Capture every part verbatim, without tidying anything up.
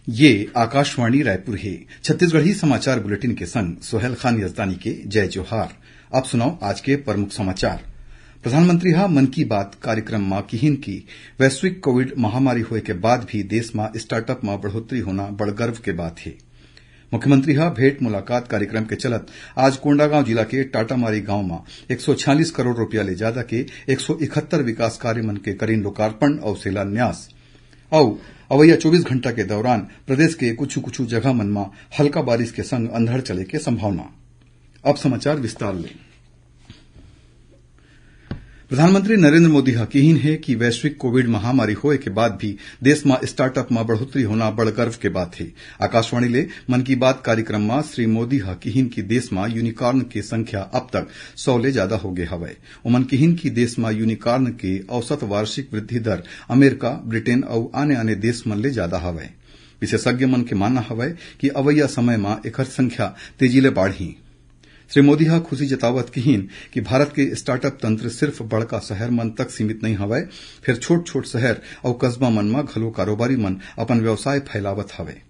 ये आकाशवाणी रायपुर हे। छत्तीसगढ़ी समाचार बुलेटिन के संग सोहेल खान यजदानी के जय जोहार। अब सुनव आज के प्रमुख समाचार। प्रधानमंत्री ह मन की बात कार्यक्रम म किहिन कि वैश्विक कोविड महामारी होए के बाद भी देश म स्टार्टअप म बढ़ोतरी होना बड़ गर्व के बात हे। मुख्यमंत्री ह भेंट मुलाकात कार्यक्रम के चलत आज कोंडागांव जिला के टाटामारी गांव म एक सौ छियालीस करोड़ रुपया ले जादा के एक सौ इकहत्तर विकास कार्य मन के करीन लोकार्पण अउ शिलान्यास। अउ अवइया चौबीस घंटा के दौरान प्रदेश के कुछु-कुछु जगह मन म हल्का बारिश के संग अंधड़ चले के संभावना। अब समाचार विस्तार ले। प्रधानमंत्री नरेंद्र मोदी ह किहिन हे कि वैश्विक कोविड महामारी होए के बाद भी देश म स्टार्टअप म बढ़ोतरी होना बड़ गर्व के बात हे। आकाशवाणी ले मन की बात कार्यक्रम म श्री मोदी ह किहिन कि देश म यूनिकॉर्न के संख्या अब तक सौ ले जादा हो गे हवय। ओमन किहिन कि देश म यूनिकॉर्न के औसत वार्षिक वृद्धि दर अमेरिका, ब्रिटेन अउ आने-आने देश मन ले जादा हवय। विशेषज्ञ मन के मानना हवय कि अवइया समय म एखर संख्या तेजी ले बाढ़ही। श्री मोदी ह खुशी जतावत किहिन कि भारत के स्टार्टअप तंत्र सिर्फ बड़का शहर मन तक सीमित नइ हवय, फेर छोट-छोट शहर अउ कस्बा मन म घलो कारोबारी मन अपन व्यवसाय फैलावत हवय।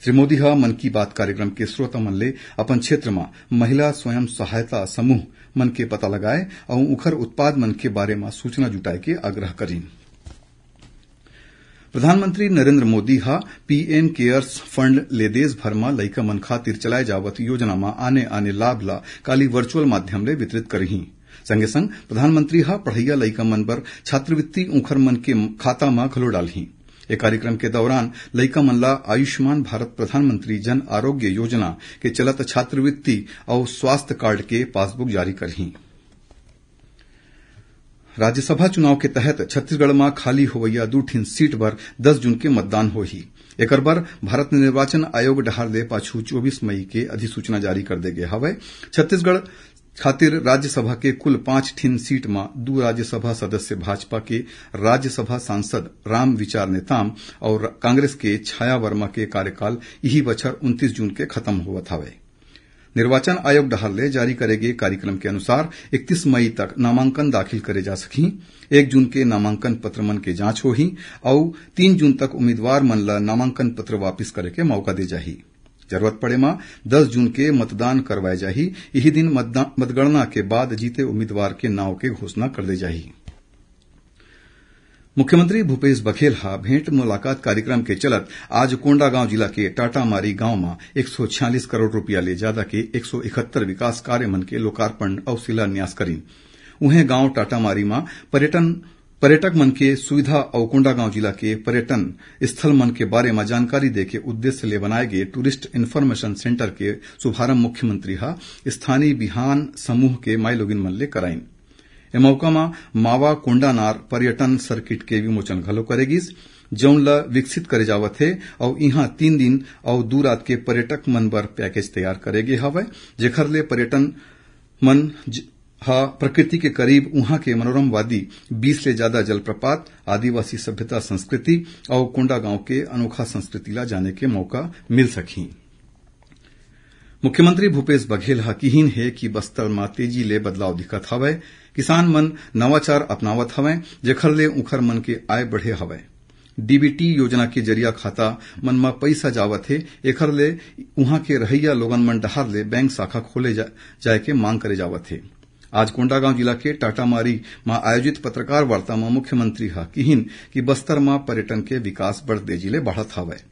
श्री मोदी ह मन की बात कार्यक्रम के श्रोता मन ले अपन क्षेत्र म महिला स्वयं सहायता समूह मन के पता लगाए अउ उखर उत्पाद मन के बारे म सूचना जुटाए के आग्रह करिन। प्रधानमंत्री नरेंद्र मोदी ह पीएम केयर्स फंड ले देश भर म लइका मन खातिर चलाए जावत योजना म आने-आने लाभ ल काली वर्चुअल माध्यम ले वितरित करही। संगे संग प्रधानमंत्री ह पढ़इया लइका मन बर छात्रवृत्ति उंखर मन के खाता म घलो डालही। ए कार्यक्रम के दौरान लइका मन ला आयुष्मान भारत प्रधानमंत्री जन आरोग्य योजना के चलत छात्रवृत्ति अउ स्वास्थ्य कार्ड के पासबुक जारी करही। राज्यसभा चुनाव के तहत छत्तीसगढ़ म खाली होवइया दू ठिन सीट बर दस जून के मतदान होही। एकर बर भारत निर्वाचन आयोग डहार ले पाछू चौबीस मई के अधिसूचना जारी कर दे गे हवय। छत्तीसगढ़ खातिर राज्यसभा के कुल पांच ठिन सीट म दू राज्यसभा सदस्य भाजपा के राज्यसभा सांसद राम विचार नेताम अउ कांग्रेस के छाया वर्मा के कार्यकाल इही बछर उनतीस जून के खत्म होवत हवय। निर्वाचन आयोग डहार ले जारी करे गे कार्यक्रम के अनुसार इकतीस मई तक नामांकन दाखिल करे जा सकही। एक जून के नामांकन पत्र मन के जांच होही अउ तीन जून तक उम्मीदवार मन ल नामांकन पत्र वापिस करे के मौका दे जाही। जरूरत पड़े म दस जून के मतदान करवाए जाही। इही दिन मतदा-, मतगणना के बाद जीते उम्मीदवार के नाव के घोषणा कर दे जाही। मुख्यमंत्री भूपेश बघेल ह भेंट मुलाकात कार्यक्रम के चलत आज कोंडागांव जिला के टाटामारी गांव म एक सौ छियालीस करोड़ रुपया ले जादा के एक सौ इकहत्तर विकास कार्य मन के लोकार्पण अउ शिलान्यास करीन। उहें गांव टाटामारी म पर्यटन, पर्यटक मन के सुविधा अउ कोंडागांव जिला के पर्यटन स्थल मन के बारे म जानकारी देके उद्देश्य ले बनाए गे टूरिस्ट इन्फॉर्मेशन सेंटर के शुभारंभ मुख्यमंत्री ह स्थानीय बिहान समूह के माईलोगिन मन ले कराइन। ए मौका म मावा कोंडानार पर्यटन सर्किट के विमोचन घलो करे गिस, जउन ल विकसित करे जावत हे अउ इहां तीन दिन अउ दू रात के पर्यटक मन बर पैकेज तैयार करे गे हवय, जेखर ले पर्यटन मन ज-, ह प्रकृति के करीब उहां के मनोरम वादी बीस ले जादा जलप्रपात, आदिवासी सभ्यता संस्कृति अउ कोंडागांव के अनोखा संस्कृति ला जाने के मौका मिल सकही। मुख्यमंत्री भूपेश बघेल ह किहिन हे कि बस्तर म तेजी ले बदलाव दिखत हवय। किसान मन नवाचार अपनावत हवय, जेखर ले उंखर मन के आय बढ़े हवय। डीबीटी योजना के जरिया खाता मन म पइसा जावत हे, एखर ले उहां के रहइया लोगन मन डहार ले बैंक शाखा खोले जा-, जाय के मांग करे जावत हे। आज कोंडागांव जिला के टाटामारी म आयोजित पत्रकार वार्ता म मुख्यमंत्री ह किहिन कि बस्तर म पर्यटन के विकास बड़ तेजी ले बढ़त हवय।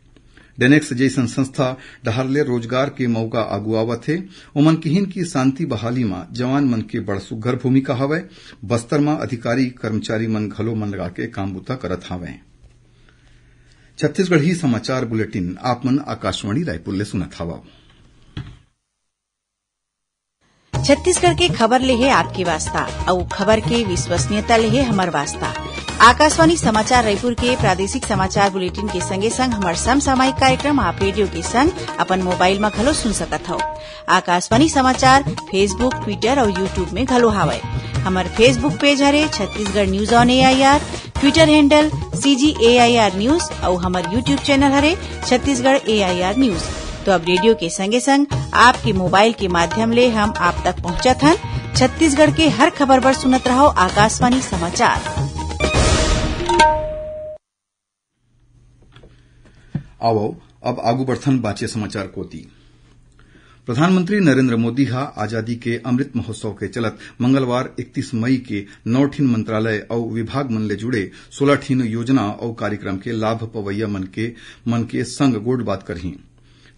डेनेक्स जइसन संस्था डहार ले रोजगार के मौका आगू आवत हे। ओमन किहिन कि शांति बहाली म जवान मन के बड़ सुग्घर भूमिका हवय। बस्तर म अधिकारी कर्मचारी मन घलो मन लगा के काम बूता करत हवय। छत्तीसगढ़ी समाचार बुलेटिन आप मन आकाशवाणी रायपुर ले सुनत हवव। छत्तीसगढ़ के खबर ले हे आपके वास्ता, अउ खबर के विश्वसनीयता ले हे हमर वास्ता। आकाशवाणी समाचार रायपुर के प्रादेशिक समाचार बुलेटिन के संगे संग हमर समसामयिक कार्यक्रम आप रेडियो के संग अपन मोबाइल म घलो सुन सकत हव। आकाशवाणी समाचार Facebook, Twitter अउ YouTube में घलो हावय। हमर Facebook पेज हरे Chhattisgarh news on AIR, Twitter handle CG AIR news अउ हमर YouTube चैनल हरे छत्तीसगढ़ AIR news। तो अब रेडियो के संगे संग आपके मोबाइल के माध्यम ले हम आप तक पहुंचत हन। छत्तीसगढ़ के हर खबर बर सुनत रहव आकाशवाणी समाचार। आवव, अब आगू बढ़थन बाचे समाचार कोति। प्रधानमंत्री नरेंद्र मोदी ह आजादी के अमृत महोत्सव के चलत मंगलवार इकतीस मई के नौ ठिन मंत्रालय अउ विभाग मन ले जुड़े सोलह ठिन योजना अउ कार्यक्रम के लाभ पवैया मन के, मन के संग गोठबात करही।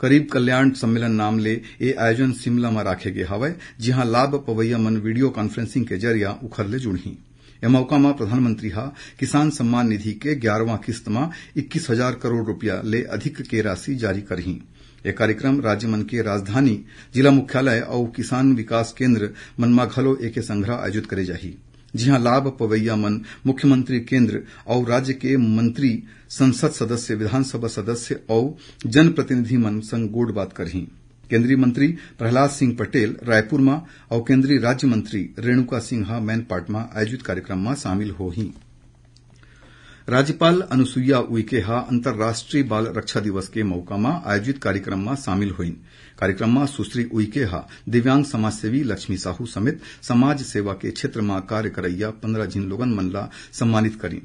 गरीब कल्याण सम्मेलन नाम ले ए आयोजन शिमला म राखे गे हवय, जिहां लाभ पवैया मन video conferencing के जरिया उखर ले जुड़ही। ए मौका म प्रधानमंत्री ह किसान सम्मान निधि के ग्यारहवां किस्त म इक्कीस हजार करोड़ रुपया ले अधिक के राशि जारी करही। ए कार्यक्रम राज्य मन के राजधानी, जिला मुख्यालय अउ किसान विकास केंद्र मन म घलो एके संघरा आयोजित करे जाही, जिहां लाभ पवैया मन मुख्यमंत्री केंद्र अउ राज्य के मंत्री, संसद सदस्य, विधानसभा सदस्य अउ जनप्रतिनिधि मन संग गोठबात करही। केंद्रीय मंत्री प्रहलाद सिंह पटेल रायपुर म अउ केंद्रीय राज्य मंत्री रेणुका सिंह ह मैनपाट म आयोजित कार्यक्रम म शामिल होही। राज्यपाल अनुसुईया उइके ह अंतर्राष्ट्रीय बाल रक्षा दिवस के मौका म आयोजित कार्यक्रम म शामिल होइन। कार्यक्रम म सुश्री उइके ह दिव्यांग समाजसेवी लक्ष्मी साहू समेत समाज सेवा के क्षेत्र म कार्य करइया पंद्रह झिन लोगन मन ला सम्मानित करिन।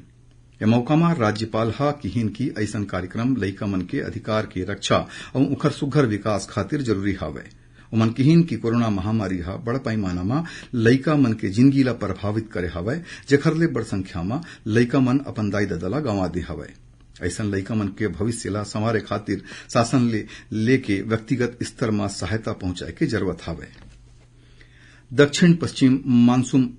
ए मौका म राज्यपाल ह किहिन कि अइसन कार्यक्रम लइका मन के अधिकार के रक्षा अउ उखर सुघर विकास खातिर जरूरी हवय। ओमन किहिन कि कोरोना महामारी ह बड़ पैमाना म लइका मन के जिनगी ला प्रभावित करे हवय, जेखर ले बड़ संख्या म लइका मन अपन दाई-ददा ला गंवा दे हवय। अइसन लइका मन के भविष्य ला संवारे खातिर शासन ले लेके व्यक्तिगत स्तर म सहायता पहुंचाए के जरूरत हवय। दक्षिण पश्चिम मानसून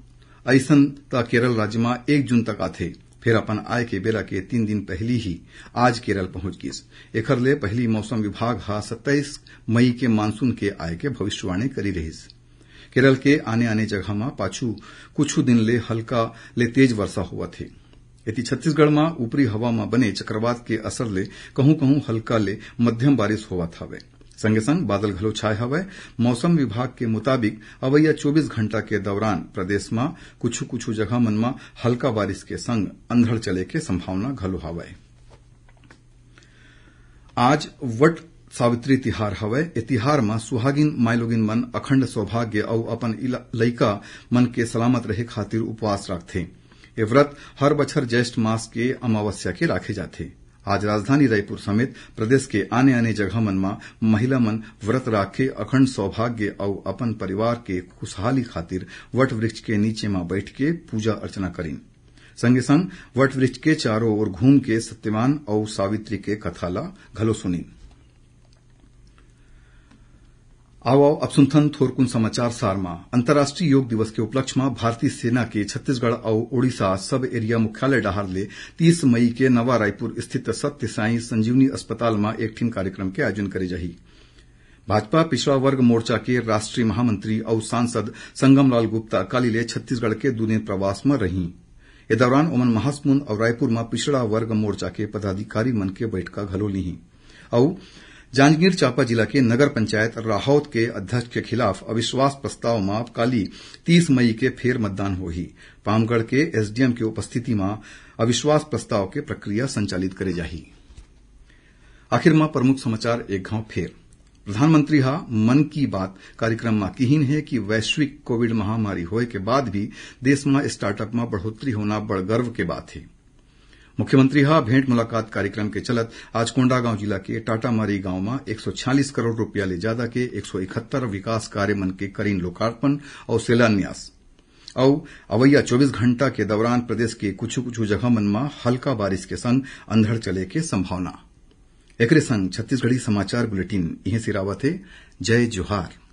अइसन त केरल राज्य म एक जून तक आथे, फेर अपन आए के बेरा के तीन दिन पहिली ही आज केरल पहुंच गिस। एखर ले पहिली मौसम विभाग ह सत्ताईस मई के मानसून के आए के भविष्यवाणी करी रहिस। केरल के आने-आने जगह म पाछू कुछु दिन ले हल्का ले तेज वर्षा होवत हे। एती छत्तीसगढ़ म ऊपरी हवा म बने चक्रवात के असर ले कहूं-कहूं हल्का ले मध्यम बारिश होवत हवय। संगे-संग बादल घलो छाए हवय। मौसम विभाग के मुताबिक अवइया चौबीस घंटा के दौरान प्रदेश म कुछु-कुछु जगह मन म हल्का बारिश के संग अंधड़ चले के संभावना घलो हवय। आज वट सावित्री तिहार हवय। ए तिहार म सुहागिन माईलोगिन मन अखंड सौभाग्य अउ अपन इला-, लइका मन के सलामत रहे खातिर उपवास राखथे। ए व्रत हर बछर ज्येष्ठ मास के अमावस्या के राखे जाथे। आज राजधानी रायपुर समेत प्रदेश के आने-आने जगह मन म महिला मन व्रत राख के अखंड सौभाग्य अउ अपन परिवार के खुशहाली खातिर वट वृक्ष के नीचे म बइठ के पूजा अर्चना करिन। संगे संग वट वृक्ष के चारों ओर घूम के सत्यवान अउ सावित्री के कथा ला घलो सुनिन। आवव, अब सुनथन थोरकुन समाचार सार म। अंतर्राष्ट्रीय योग दिवस के उपलक्ष्य म भारतीय सेना के छत्तीसगढ़ अउ ओडिशा सब एरिया मुख्यालय डहार ले तीस मई के नवा रायपुर स्थित सत्य साईं संजीवनी अस्पताल म एक ठिन कार्यक्रम के आयोजन करे जाही। भाजपा पिछड़ा वर्ग मोर्चा के राष्ट्रीय महामंत्री अउ सांसद संगमलाल गुप्ता काली ले छत्तीसगढ़ के दू दिन प्रवास म रही। ए दौरान ओमन महासमुंद अउ रायपुर म पिछड़ा वर्ग मोर्चा के पदाधिकारी मन के बैठका घलो लीही। अउ जांजगीर चांपा जिला के नगर पंचायत राहौत के अध्यक्ष के खिलाफ अविश्वास प्रस्ताव म काली तीस मई के फेर मतदान होही। पामगढ़ के एसडीएम के उपस्थिति म अविश्वास प्रस्ताव के प्रक्रिया संचालित करे जाही। आखिर म प्रमुख समाचार एक घांव फेर। प्रधानमंत्री ह मन की बात कार्यक्रम म किहिन हे कि वैश्विक कोविड महामारी होए के बाद भी देश म स्टार्टअप म बढ़ोतरी होना बड़ गर्व के बात हे। मुख्यमंत्री ह भेंट मुलाकात कार्यक्रम के चलत आज कोंडागांव जिला के टाटामारी गांव म एक सौ छियालीस करोड़ रुपया ले जादा के एक सौ इकहत्तर विकास कार्य मन के करीन लोकार्पण अउ शिलान्यास। अउ अवइया चौबीस घंटा के दौरान प्रदेश के कुछु-कुछु जगह मन म हल्का बारिश के संग अंधड़ चले के संभावना। एकरे संग छत्तीसगढ़ी समाचार बुलेटिन इहें सिरावत हे। जय जोहार।